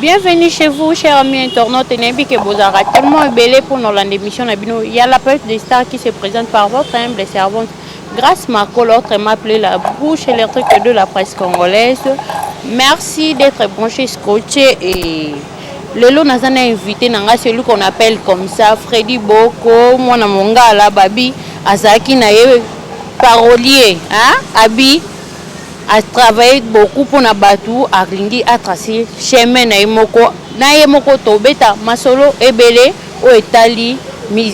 Bienvenue chez vous, chers amis internautes. Nayebi ke bozalaka tellement ebele pour nolanda émission na bino. Il y a la page des stars qui se présente par votre humble servante Grâce Makolo, autrement appelée la bouche électrique de la presse congolaise. Merci d'être branché, scotché. Et lelo naza na invité na nga, celui qu'on appelle comme ça, Freddy Boko, mwana mongala babi azalaki na ye parolier, hein? Abi a travaillé beaucoup mpona bato, alingi atracer chemin na ye moko, na ye moko. Tobeta masolo ebele oyo etali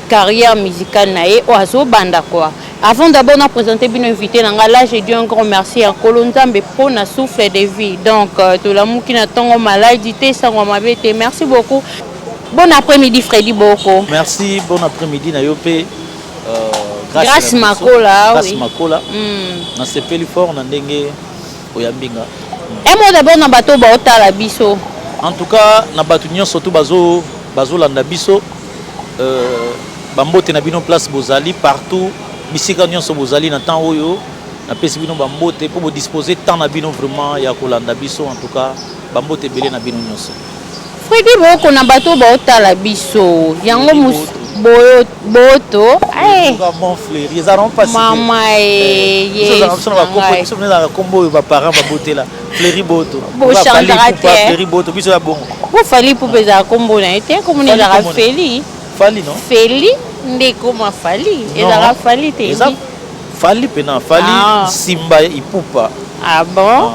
carrière musicale na ye oyo azobanda quoi. Avant d'abord na présenter bino invité na nga, là je dis un grand merci ya Nkolo Nzambe mpona souffle de vie. Donc tolamuki na ntongo, maladi te, sango mabe te. Merci beaucoup. Bon après-midi, Freddy Boko. Merci, bon après-midi na yo mpe. Grâce Makola. Grâce Makola. Nasepeli fort na ndenge oyambi nga. Un mot d'abord na bato baotala biso. En tout cas, na bato nyonso tu bazolanda biso, bambote na bino place bozali, partout, bisika nyonso bozali na temps oyo. Napesi bino bambote mpo bodispose temps na bino vraiment ya kolanda biso. En tout cas, bambote ebele na bino nyonso. Fredi Boko, na bato baotala biso yango boto. Bon, Fleuri eza na mpasi. Mama. Biso ezalaka nkombo oyo baparent babotela, Fleuri Boto. Bochangeaka te. Fleuri Boto, biso ya bongo. Po Fali Pupa ezalaka nkombo na ye te, nkombo na ezalaka Feli. Fali, non. Feli nde ekoma Fali, ezalaka Fali te. Eza Fali mpena, Fali Simba Ipupa. Ah bon,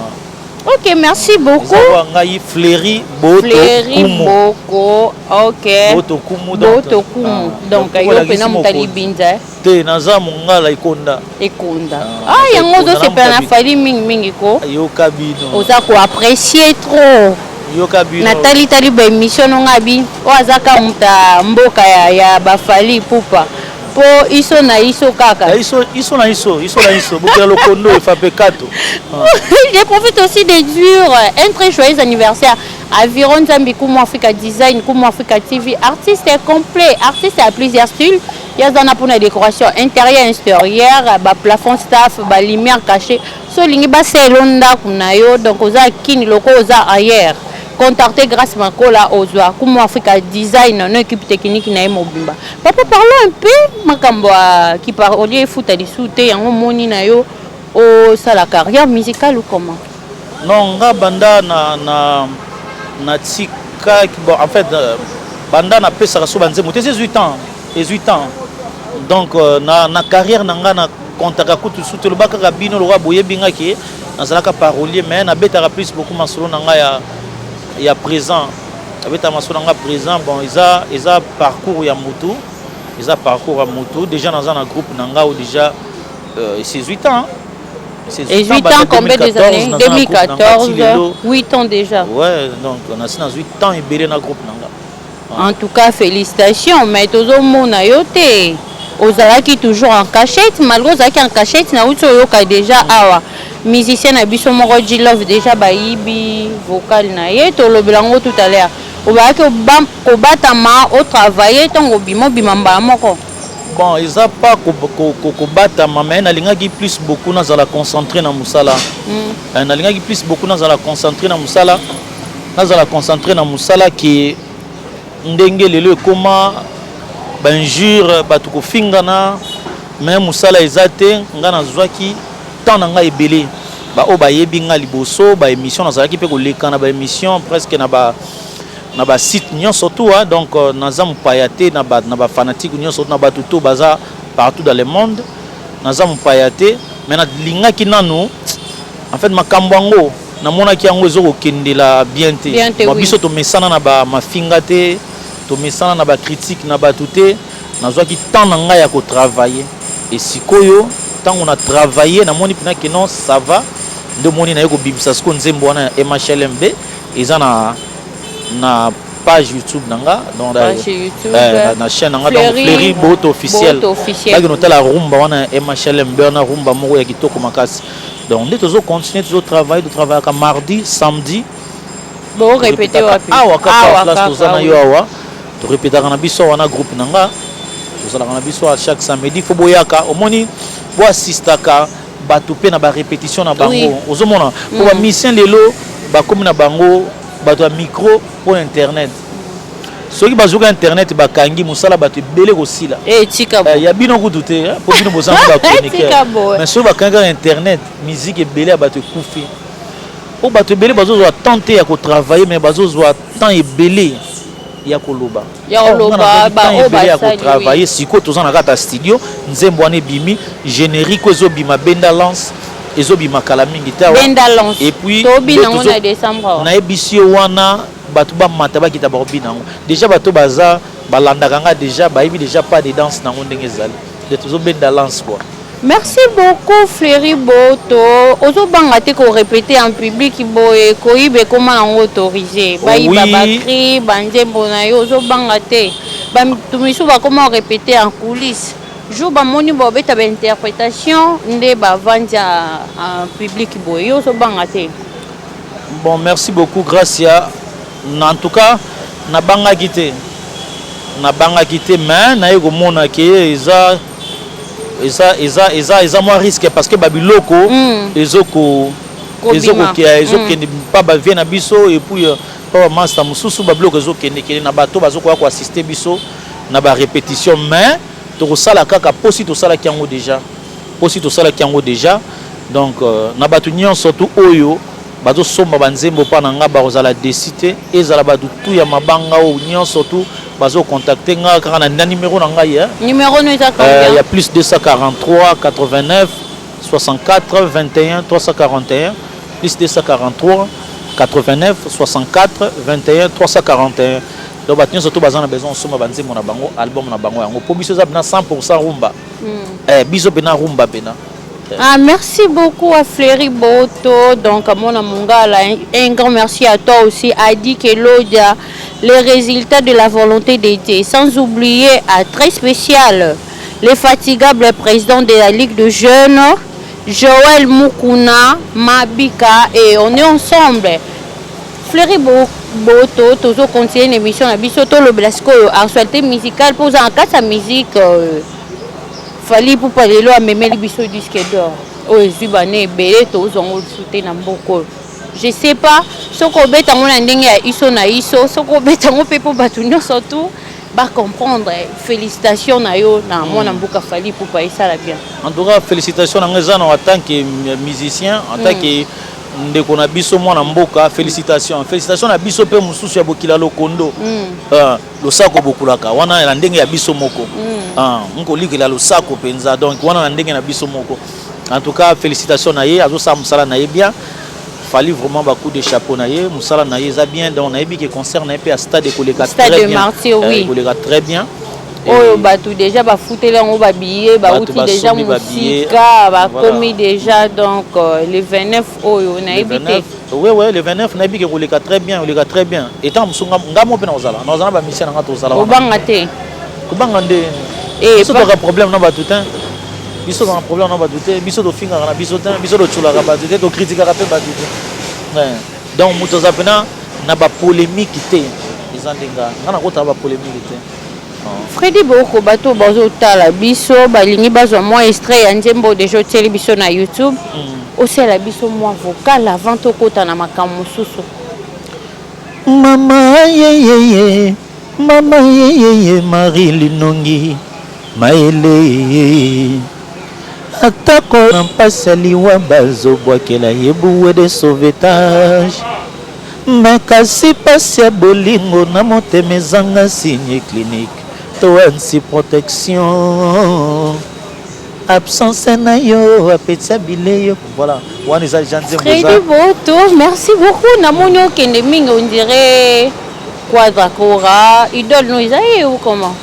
ok, merci beaucoup. Eza ngai Fleuri Boto. Fleuri Boko, ok. Boto Kumu. Boto Kumu, donc yo mpena moto alibinza. Te, naza mongala ekonda. Ekonda. Ah, yango ozosepela na Fali mingimingi ko. Yoka bino. Oza koapprécier trop. Yoka bino. Natalitali baémission nonga bi oyo aza ka moto ya mboka ya bafali Pupa, mpo iso na iso kaka. Iso, iso na iso, iso na iso, bokela lokondo efape kato. Je profite aussi de dire un très joyeux anniversaire à Viron Nzambi Kumu Africa Design, Kumu Africa TV, artiste complet, artiste à plusieurs styles. Yazana pour la décoration intérieure, extérieure, ba plafond staff, ba lumière cachée. So lingi ba selo ndako na yo, donc oza kini loko oza ailleurs. Contactez Grâce Makola ozwa Kumu Africa Design no équipe technique na ye mobimba. Papa, parlons un peu makambo ki parolier efuta lisu te, yango moni na yo osala carrière musicale ou comment? Non, nga banda na tika, bon, en fait, banda napesaka so banzembo te, ezwi temps, ezwi temps. Donc na carrière na nga na kontaka kutu su te. Loba kaka bino lokola boyebi nga ke nazalaka parolier, mais nabetaka plus beaucoup masolo na nga ya présent, nabetaka masolo na nga présent. Bon, eza parcours ya mutu, eza parcours ya mutu. Déjà naza na groupe na nga oyo déjà c'est 8 ans. Et 8 ans, combien des années? 2014, 8 ans déjà. Ouais, donc nasi nazwi temps ebele na groupe na nga. En tout cas, félicitations, mais tozomona yo te, ozalaki toujours en cachette. Malgré ozalaki en cachette, nauti oyoka déjà awa musicien na biso moko G-Love, déjà bayibi vocal na ye, tolobela yango tout à l'heure. Obaki kobatama, otravaille, ntongo obima, obima mbala moko. Bon, eza pa kobatama, mais nalingaki plus beaucoup nazala concentré na mosala. Nalingaki plus beaucoup nazala concentré na mosala, nazala concentré na mosala ke ndenge lelo ekóma bainjure, bato kofingana, mais mosala eza te. Nga nazwaki temps na ngai ebele. Baoyo bayebi nga liboso, baémission, nazalaki mpe koleka na baémission presque na basite nyonso tu. Donc naza mopaya te na bafanatike nyonso, na bato to baza partout dans le monde, naza mopaya te. Mais nalingaki nanu, en fait, makambo yango namonaki yango ezokokendela bien te. Biso tomesana na bamafinga te, tomesana na bacritique na bato te. Nazwaki temps na ngai ya kotravailler. E sikoyo, ntango na travaille, namoni mpena ke non, ça va. Nde omoni naye kobimisa sikoyo nzembo wana ya MHLMB, eza na page YouTube na nga, donc na chaîne na nga, donc Fleuri Boto Officiel. Baki notala rumba wana ya MHLMB wana, rumba moko ya kitoko makasi. Donc nde tozocontinue, tozotravaille, totravaillaka mardi, samedi. Borépété wapi? Awa kaka, place toza na yo awa, torépétaka na biso awa na groupe na nga. Tozalaka na biso à chaque samedi. Fo boyaka, omoni, boassistaka bato mpe na barépétition na bango. Ozomona, po bamusicien lelo bakomi na bango. Bato ya micro mpo internet, soki bazoka internet, bakangi mosala, bato ebele kosila. Eh, tika. Ya bino kutu te, mpo bino bozanga bachroniqueur. Mais soki bakangi kaka internet, musique ebele ya bato ekufi, mpo bato ebele bazozwa temps te ya kotravailler, mais bazozwa temps ebele ya koloba. Ya koloba. Ebele ya kotravailler. Sikoyo toza na kati ya studio, nzembo wana ebimi, générique ezobima, Benda Lance ezobima kala mingi te. Et puis nayebisi yo wana, bato bamata, bakita, bakobina yango déjà. Bato baza balandaka nga déjà, bayebi déjà pas de danse nango ndenge ezali nde tozobenda lance quoi. Merci beaucoup, Fleury Boto. Ozobanga te korépéter en public boye, koyiba ekóma nango autorisé, bayiba bacri banzembo na yo, ozobanga te? Bato misusu bakóma korépéter en coulisse, jour bamoni babeta bainterprétation nde bavandi en public boye. Yo ozobanga te? Bon, merci beaucoup, Gracia. En tout cas nabangaki te, nabangaki te, mais naye komona ke eza mwa risque, parce que babiloko ezoko ezokende mpa bavie na biso, et puis mpa bamaster mosusu, babiloko ezokendekende na bato bazokoya koassister biso na barépétition. Mais tokosala kaka mposi tosalaki yango déjà, mposi tosalaki yango déjà. Donc na bato nyonso tu oyo bazosomba banzembo mpa na nga, bakozala déçus te. Ezala bato tu ya mabanga oyo nyonso tu bazocontacter nga kaka na numéro na ngai. Numéro no eza? Ya plus 243 89 64 21 341, plus 243 89 64 21 341. Donc bato nyonso to baza na besoin osomba banzembo na bango, album na bango yango, mpo biso eza mpena 100 rumba. Biso mpena rumba mpena. Ah, merci beaucoup à Fleury Boto, donc à mon Mongala. Un grand merci à toi aussi, Adi Kelodia, les résultats de la volonté de Dieu. Sans oublier à très spécial, l'infatigable président de la Ligue de Jeunes, Joël Mukuna Mabika, et on est ensemble. Fleury Boto, toujours continuer une émission à biso, tolobela sikoyo actualité musicale pour en cas sa musique. Fally Ipupa lelo amemeli biso disque d'or oyo ezwi bana ebele, tozwango lisusu te na mboka oyo. Je sais pas soki obeta yango na ndenge ya iso na iso, soki obeta yango mpe mpo bato nyonso tu bacomprendre. Félicitation na yo na mwana mboka Fally Ipupa, esala bien. En tout cas félicitation na ngai eza na en tant que musicien, en tant que ndeko na biso, mwana mboka. Félicitation, félicitation na biso mpe mosusu ya bokila lokondo. Losako bokulaka wana na ndenge ya biso moko. Nkolikela losako mpenza, donc wana na ndenge na biso moko. En tout cas félicitation na ye, azosala mosala na ye bien. Fally, vraiment bacoup de chapeau na ye, mosala na ye eza bien. Donc nayebi ke concert na ye mpe ya stade ekoleka très bien, ekoleka très bien. Oyo bato déjà bafuteli yango babillet, bauti déjà mosika, bakomi déjà. Donc le 29 oyo, nayebi te. Oui, le 29, nayebi ke koleka très bien, koleka très bien. Etant mosu nga mo mpe nazala na bamusicien na nga, tozala. Obanga te? Kobanga nde biso toka problème na bato te, biso tozala problème na bato te, biso tofingaka na biso te, biso toculaka bato te, tokritikaka mpe bato te. Donc moto aza mpena na bapolémique te, eza nde nga, nga nakotala bapolémique te. Fredi Boko, bato bazotala biso balingi bazwa mwa extrait ya nzembo déjà otieli biso na YouTube. Osala biso mwa vocal avant tokota na makambo mosusu. Mama yeyeye, mama yeyeye, Marie Linongi Mayele, atako na mpasi ya liwa, bazobwakela ye bouée de sauvetage, me kasi mpasi ya bolingo na motema ezanga signe clinique to ansi protection. Absence na yo apetisa bileyo. Voilà, wana eza déjà nzembo. Fredi Boto, merci beaucoup. Namoni okende mingi, on dirait Quadra Kora, idole no eza ye ou comment?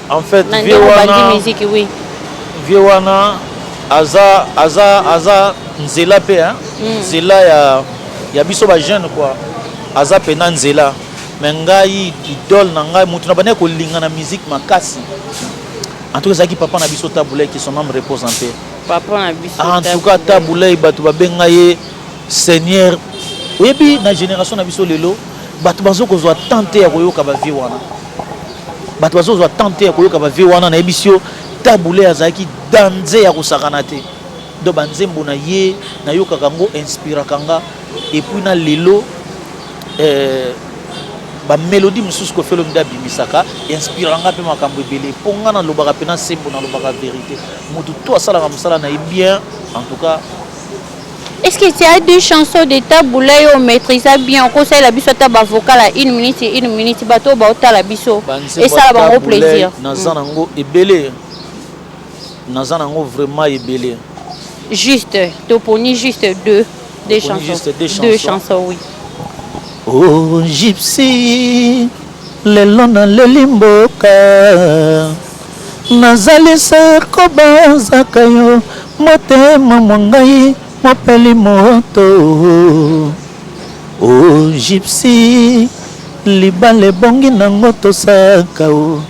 En fait, na ndenge obandi musique, oui. Vie wana aza nzela mpe, nzela ya biso bajeune quoi, aza mpena nzela. Me ngai, idole na ngai, motu na bandaki kolinga na musique makasi, en tout cas ezalaki papa na biso Tabu Ley, que son âme repose en paix. Papa na biso. En tout cas Tabu Ley, bato babenga ye seigneur. Oyebi, na génération na biso lelo, bato bazokozwa temps te ya koyoka bavie wana, bato bazozwa temps te ya koyoka bavie wana. Nayebisi yo, Tabu Ley azalaki danze ya kosakana te. Donc banzembo na ye nayokaka yango, inspiraka nga. Et puis na lelo Bamélodie mosusu Koffi Olomide abimisaka inspiranga mpe makambo ebele, mpo nga nalobaka mpe na sembo, nalobaka vérité. Motu to asalaka mosala na ye bien, en tout cas. Est-ce que tu as deux chansons de Tabu Ley oyo maîtrise bien, okosalela biso ata bavocal ya une minute, une minute, bato oyo baotala biso, esala bango plaisir? Naza nango ebele, naza nango vraiment ebele. Juste toponi juste deux chansons. Juste deux chansons. Deux chansons, oui. Oh Gypsy, lelo naleli mboka, nazali se kobanzaka yo, motema mwa ngai mopeli moto. O Gypsy, libala ebongi nango tosaka o,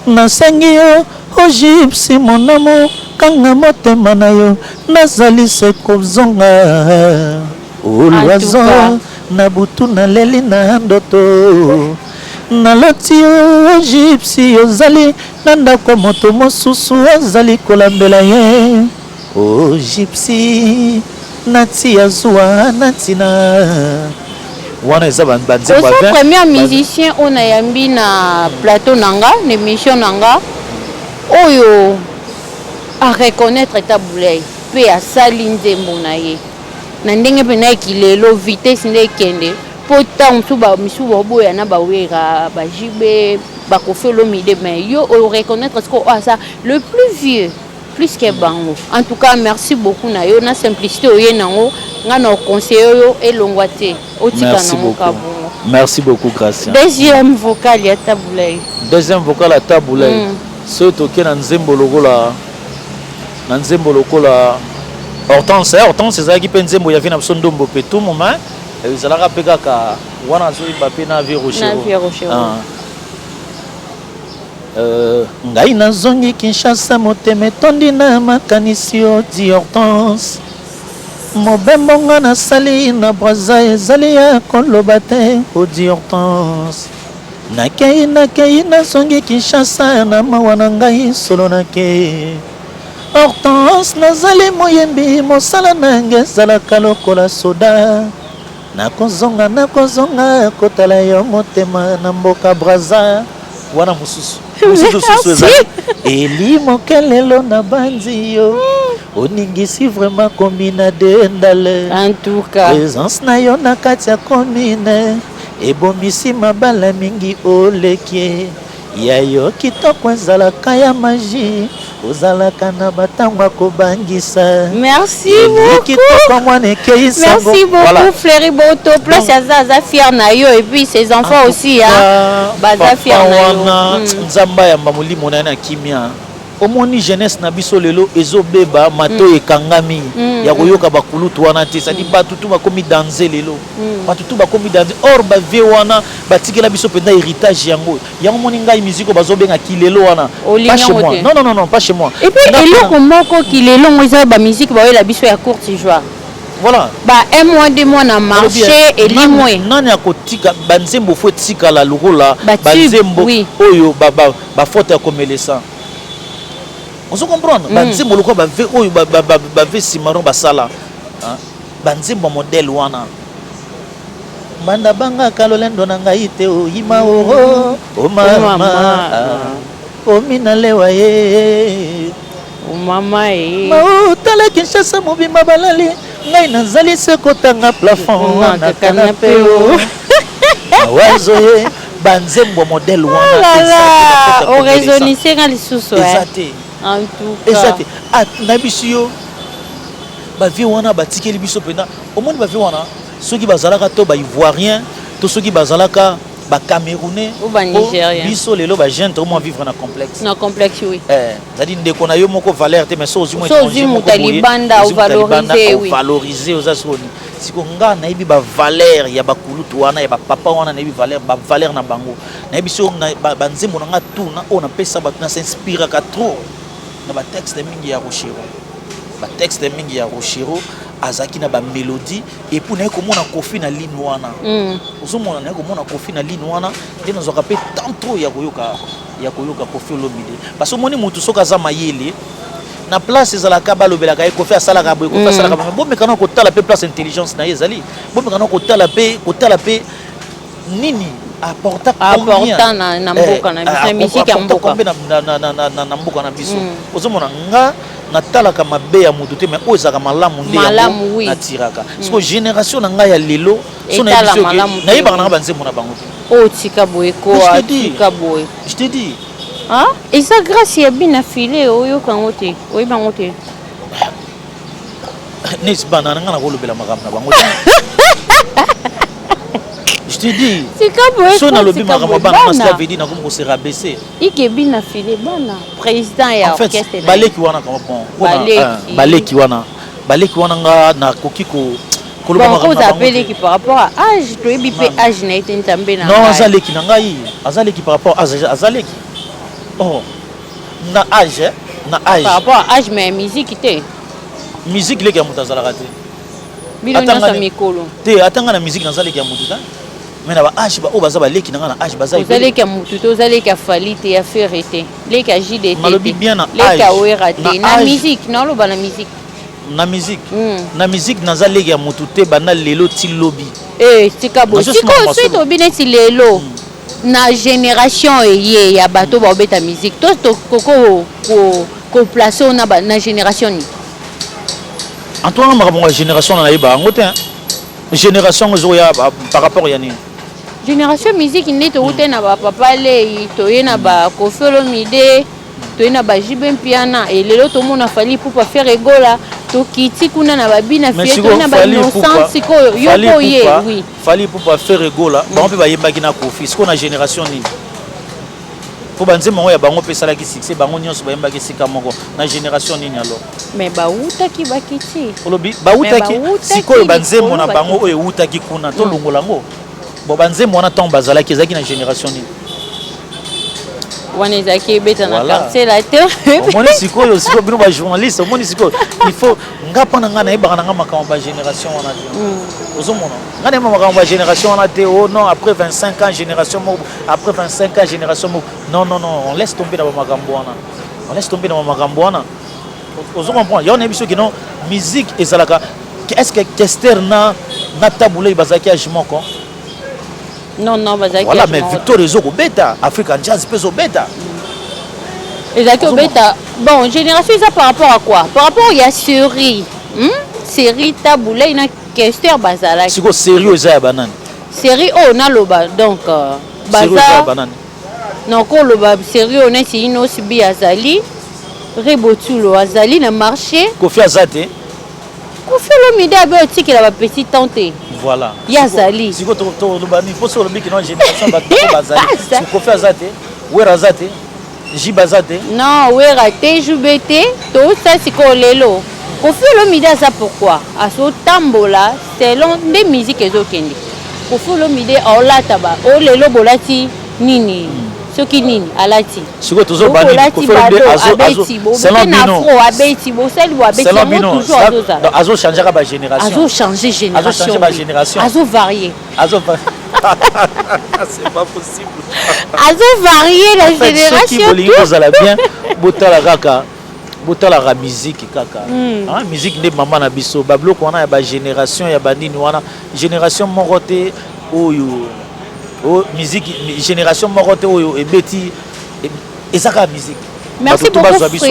nasengi yo o Gypsy monamu, kanga motema na yo, nazali se kozonga o loison. Na butu naleli na ndoto, naloti yo Gypsy, ozali na ndako, moto mosusu azali kolambela ye. O Gypsy, natia zuwa na ntina wana eza banzembo. Oza premier musicien oyo nayambi na plateau na nga, na émission na nga, oyo areconnaître Tabu Ley mpe asali nzembo na ye na ndenge mpena ekilelo vitesse nde ekende, mpo ntango mosusu misusu baoboya na bawera, bajibe, baKoffi Olomide, mais yo oreconnaître sikoyo oyo aza le plus vieux, plus que bango. En tout cas, merci beaucoup na yo na simplicité oye nango. Nga na oconseille oyo elongwa te, otika nango ka bongo. Merci beaucoup, Grâce. Deuxième vocal ya Tabu Ley. Deuxième vocal ya Tabu Ley, soki toke na nzembo lokola, na nzembo lokola Hortense. Hortense ezalaki mpe nzembo ya vie na biso Ndombo mpe tout moment ezalaka mpe kaka wana azoyemba mpe na vie Rochero. Ngai nazongi Kinshasa, motema etondi na makanisi odi Hortense. Mobembo nga nasali na Braza ezali ya koloba te odi Hortense. Nakei, nakei, nazongi Kinshasa na mawa na ngai solo. Nakei Hortense, nazali moyembi, mosala nange ezalaka lokola soda. Nakozonga, nakozonga kotala yo motema na mboka Braza. Wana mosusu, mosusu susu ezali elimo kelelo na banzi yo oningisi vraiment commune de Ndale. En tout cas. Présence na yo na kati ya commune ebomisi mabala mingi. Oleki ya yo kitoko ezalaka ya magie, ozalaka na batango akobangisa. Merci beaucoup. Kitoko mwana ekei. Merci beaucoup, voilà. Fleury Boto place aza, aza fier na yo et puis ses enfants aussi, hein, baza fier na yo. Wana Nzambe ayamba molimo na ye na kimia. Omoni jeunesse na biso lelo ezobeba, matoi ekangami ya koyoka bakulutu wana te. Sadi bato tu bakomi danze lelo, bato tu bakomi danze. Or bavieux wana batikela biso mpenza héritage. Yango, yango moni ngai musique oyo bazobenga kilelo wana, pas chez moi. Non, non, non, non, pas chez moi. Et puis eloko moko, kilelo ngo eza bamusique baoyela biso ya courte joie. Voilà. Ba un mois, 2 mois na marché, elimwe. Nani akotika banzembo? Fo etikala lokola banzembo oyo bafaute ya komelesa. Ozo comprendre? Banzembo lokola bave oyo bave Simaro basala, banzembo ya modèle wana, mbanda bangaka lolendo na ngai te, oyima oo o mama omina lewa ye. Mama e. Maotala Kinshasa mobimba balali, ngai nazali se kotanga plafond na canapé o awazo ye. Banzembo modèle wana oraisonnise nga lisusu. Eza te, eza te na biso yo. Bavieux wana batikeli biso mpenza. Omoni bavieux wana, soki bazalaka to baivoirien to soki bazalaka bacamerounais, biso lelo bajeune tokomwa vivre na complexe. Na complexe, oui. Ezali ndeko na yo moko valeur te, mais so ozwi ozwi moto ya libanda, ovalorize. Ovalorize, oza soni. Siko nga nayebi bavaleur ya bakulutu wana, ya bapapa wana, nayebi valeur, bavaleur na bango. Nayebi so banzembo na nga tu na oyo napesa bato, nasinspiraka trop na batexte mingi ya Rochero. Batexte mingi ya Rochero azalaki na bamélodie. Et puis naye komona Koffi na ligne wana. Ozomona, naye komona Koffi na ligne wana nde nazwaka mpe temps trop ya koyoka Koffi Olomide, parce que omoni motu soki aza mayele na place ezalaka, balobelaka ye Koffi asalaka boye, Koffi asalaka boye. Bomeka na kotala mpe place intelligence na ye ezali, bomeka na kotala mpe, kotala mpe. Nini apporta combien Apporta na mboka na biso, na musique ya apporta mboka. combien na mboka na biso? Ozomona, nga natalaka mabe ya moto te, mais oyo ezalaka malamu nde Malamu, yango oui. natiraka. Siko génération na ngai ya lelo, so Etala nayebi soki malamu te, nayebaka oui. nanga banzembo na bango te. Oyo tika boye ko. Mais je te dis. Tika boye. Je te dis. Ah, eza grâce ya bina file. Oyoka yango te, oyeba yango te. Neti bana na ngai, nakolobela makambo na bango te, je te dis. Tika boye So ko, nalobi tika makambo ya boye. bana, Bana cela veut dire nakomi kose rabaisser. Ike bina file, bana président ya En fait, orchestre na ye. Baleki wana kama bon mpona, Baleki. Baleki wana nga nakoki koloba Bon, makambo na koza bango mpe te. leki par rapport à âge, toyebi mpe âge na ye te, Nzambe na Non, ngai. aza leki na ngai, aza leki par rapport, aza leki, oh, na âge, eh, na âge. Par rapport à âge, mais ya musique te. Musique, leki ya moto azalaka te. Bino Ata nyonso nga mikolo. Te, ata nga na musique naza leki ya moto te, mais na ba âge, oyo baza baleki na nga na âge baza Oza ebele. leki ya motu te, oza leki ya Fally te, ya Ferre te, leki ya JD Nalobi te, bien na leki ya âge. Wera te. Na Na âge. musique, naoloba na musique. Na musique, na musique naza leki ya motu te, banda lelo ti lobi. Eh, tika boye. Nazo Sikoyo sima soki masolo. tobi neti lelo na génération eye ya bato baobeta musique, to tokoko koplace oyo na génération nini? En tout cas, makambo ya génération na nayeba yango te, hein. Génération yango ezokoya par rapport ya nini? Génération musique nde towute na bapapa lei, toye na baKoffi Olomide, toye na baJB Mpiana, e lelo tomona Fally Ipupa, Ferre Gola, tokiti kuna na babina Mais fie, sikoyo toye na Fally baInnocent. Ipupa, Sikoyo yo Fally mpo ye Ipupa, oui. Fally Ipupa, Ferre Gola, bango mpe bayembaki na Kofi. Sikoyo na génération nini? Mpo banzembo yango ya bango mpe esalaki succès, bango nyonso bayembaki esika moko. Na génération nini alors? Mais bawutaki, bakiti. Olobi bawutaki. Mais bawutaki. Sikoyo banzembo na likolo. bango oyo ewutaki kuna, tolongola yango. Bon, banzembo wana ntango bazalaki, ezalaki na génération nini? Wana ezalaki ebeta na Voilà. quartier la te. Omoni sikoyo bino bajournaliste, omoni sikoyo, il faut nga mpa na ngai nayebaka na nga makambo bagénération wana te. Ozomona, ngai nayeba makambo bagénération wana te. Oh non, après 25 ans génération moko, après 25 ans génération moko, non, non, non, on laisse tomber na bamakambo wana, on laisse tomber na bamakambo wana. Ozo comprendre? Yo nayebi soki non, musique ezalaka, est ce que Kester na Tabu Ley bazalaki âge moko? Non, bazalaki Voilà. âge Mais moko. Victoire ezokobeta, African Jazz mpe ezobeta. Ezalaki obeta. Bon, génération eza par rapport à quoi? Par rapport ya série, Série Tabu Ley na Kester bazalaki. Sikoyo série oyo eza ya banani? Série oyo naloba donc Série oyo eza ya baza banani? Nakoloba série oyo neti Innoss'B azali, Rebotulo azali na marché. Kofi aza te? Kofi Olomide abe otikela bapetit temps te. Voilà. Ye azali. Sikoyo toloba nini? Mposo olobi kino génération bato moko bazali. Siko Kofi aza te, Wera aza te, Jibe aza te? Non, Wera te, Jube te. Tosa sikoyo lelo Kofi Olomide aza. Pourquoi azotambola selon nde musique ezokende? Kofi Olomide aolata ba o lelo bolati nini, soki nini alati. Sikoyo tozoloba nini? Olati Kofi Olomide bado abeti bobete na afro, abeti bosali bo abeti selon yango bino toujours azozala. Azochangeaka bagénération. Azochange génération. Azochange bagénération. Azovarie. Azo, c'est pas possible. Azovarie la En fait, soki génération. bolingi kozala bien, botala kaka, botalaka musique kaka. Ah, musique nde mama na biso. Babiloko wana ya bagénération ya banini wana, génération moko te oyo oyo musique, génération moko te oyo ebeti, eza kaka musique. Merci Bato to beaucoup. bazwa biso.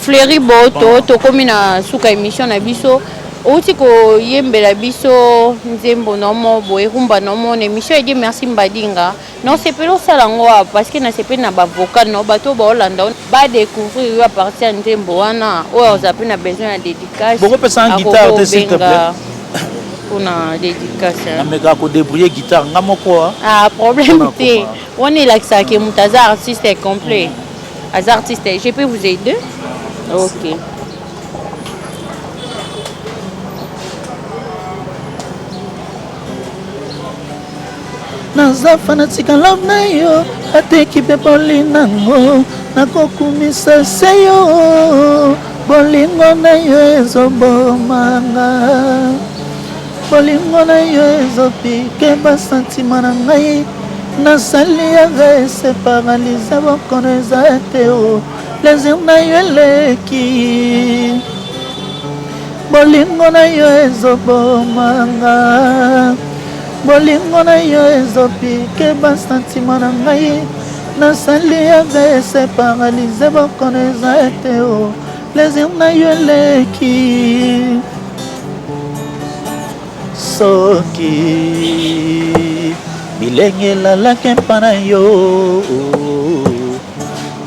Fleury Boto. Bon. Tokomi na suka émission na biso. Outi koyembela biso nzembo nomo boye, rumba nomo na émission edi. Merci Mbadinga. Nasepeli osala yango awa parce que nasepeli na bavocal no. Bato oyo baolanda badécouvrir yo à partir ya nzembo wana. Oyo aza mpe na besoin ya dédicace, Bokopesa nga guitare te, s'il te plaît? Mpona dédicace. Namekaka kodébrouiller guitare nga moko, ah. Ah, problème Mpona te. koma. Wana elakisaka ke moto aza artiste complet, aza artiste. Je peux vous aider? Ok. Naza fanatique love na yo, ateki mpe bolinango, nakokumisa se yo. Bolingo na yo ezobomanga, bolingo na yo ezopike basantima na ngai. Nasali yanga ese paralyse, bokono eza te. O plaisir na yo eleki, bolingo na yo ezobomanga. Bolingo na yo ezopike ba sentiment na ngai. Nasali AVC paralyse bokono eza ete o plaisir na yo eleki. Soki bilenge elalaki mpa na yo,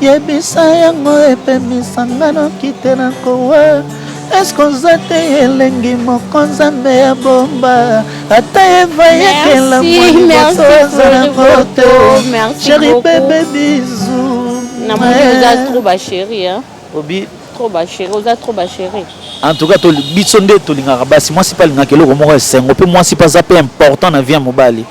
yebisa yango epemisa nga noki te nakowa. Eske oza te elengi moko Nzambe ya bomba ata Eva yekela Merci, liboso azala te. Merci Chéri beaucoup. bébé, bisou. Namoni oza trop ba chéri, hein? Obi Trop ba chéri, oza trop ba chéri. En tout cas, biso nde tolingaka basi. Mwasi mpe alingaka eloko moko esengo, mpe mwasi mpe aza mpe important na vie ya mobali.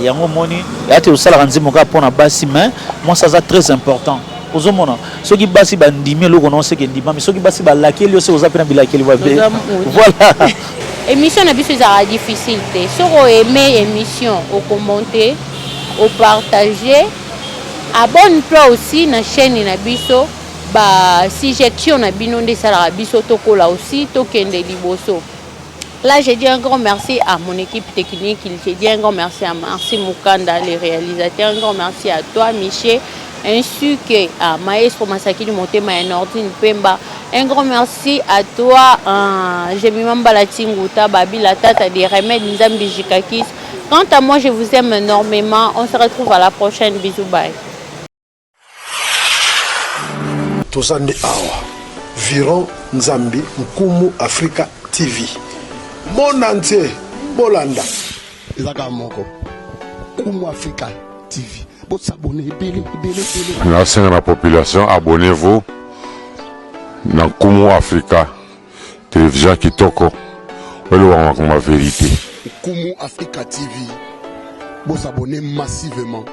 Yango omoni eya te osalaka nzembo kaka mpona basi, mais mwasi aza très important. Ozomona soki basi bandimi eloko na oseke endimami, soki basi balakeli yo, soki oza mpe na bilakeli mabe. Oza modi. Voilà. Émission na biso ezalaka difficile te. Soki oaime émission, ocommente, opartage, abonne-toi aussi na chaîne na biso. Basuggestion na bino nde esalaka biso tokola aussi, tokende liboso. Là, je dis un grand merci à mon équipe technique. Je dis un grand merci à Marcy Mukanda, les réalisateurs. Un grand merci à toi, Michel, ainsi que à Maestro Masakini Motema et Nordine Pemba. Un grand merci à toi, Jemima Mbalatinguta, Babi la Tata des Remèdes Nzambi Jikakis. Quant à moi, je vous aime énormément. On se retrouve à la prochaine. Bisous, bye. Toza nde awa, Viron Nzambi, Nkumu Afrika TV, monde entier bolanda. Eza kaka moko, Nkumu Afrika TV. Bosabone ebele ebele ebele. Nasenga na population, abonnez-vous na Nkumu Africa Télévision kitoko, oyo elobaka makambo ya vérité. Nkumu Afrika TV, bosabone massivement.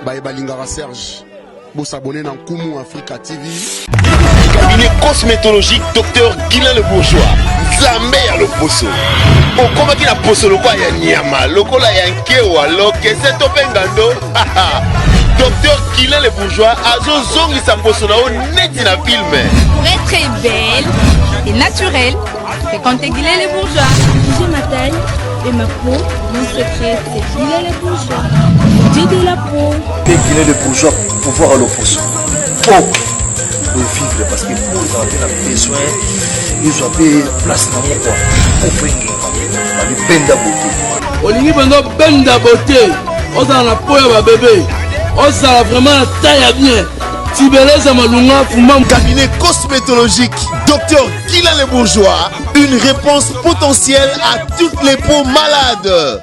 Baye balingaka Serge, bosabone na Nkumu Afrika TV. Cabinet cosmétologique Docteur Guilain Le Bourgeois, Nzambe ya loposo. Okomaki na poso lokola ya nyama, lokola ya nkewa, lokese to mpe ngando, Docteur Guilain Le Bourgeois azozongisa poso na yo neti na film. Pour être belle et naturelle, fréquentez Guilain les Bourgeois. J'ai ma taille et ma peau. Mon secret, c'est Guilain les Bourgeois. Dieu de la peau. Guilain le Bourgeois, pouvoir à l'opposition. Po vivre, parce que po ezala mpe na besoin ezwa mpe place nango kua po fengenga babibenda beauté. Olingi mpenza obenda beauté, ozala na po ya babebe, ozala vraiment na taille ya bien, tibeleza malunga fumba. Cabinet cosmétologique Docteur Guilain Le Bourgeois, une réponse potentielle à toutes les peaux malades.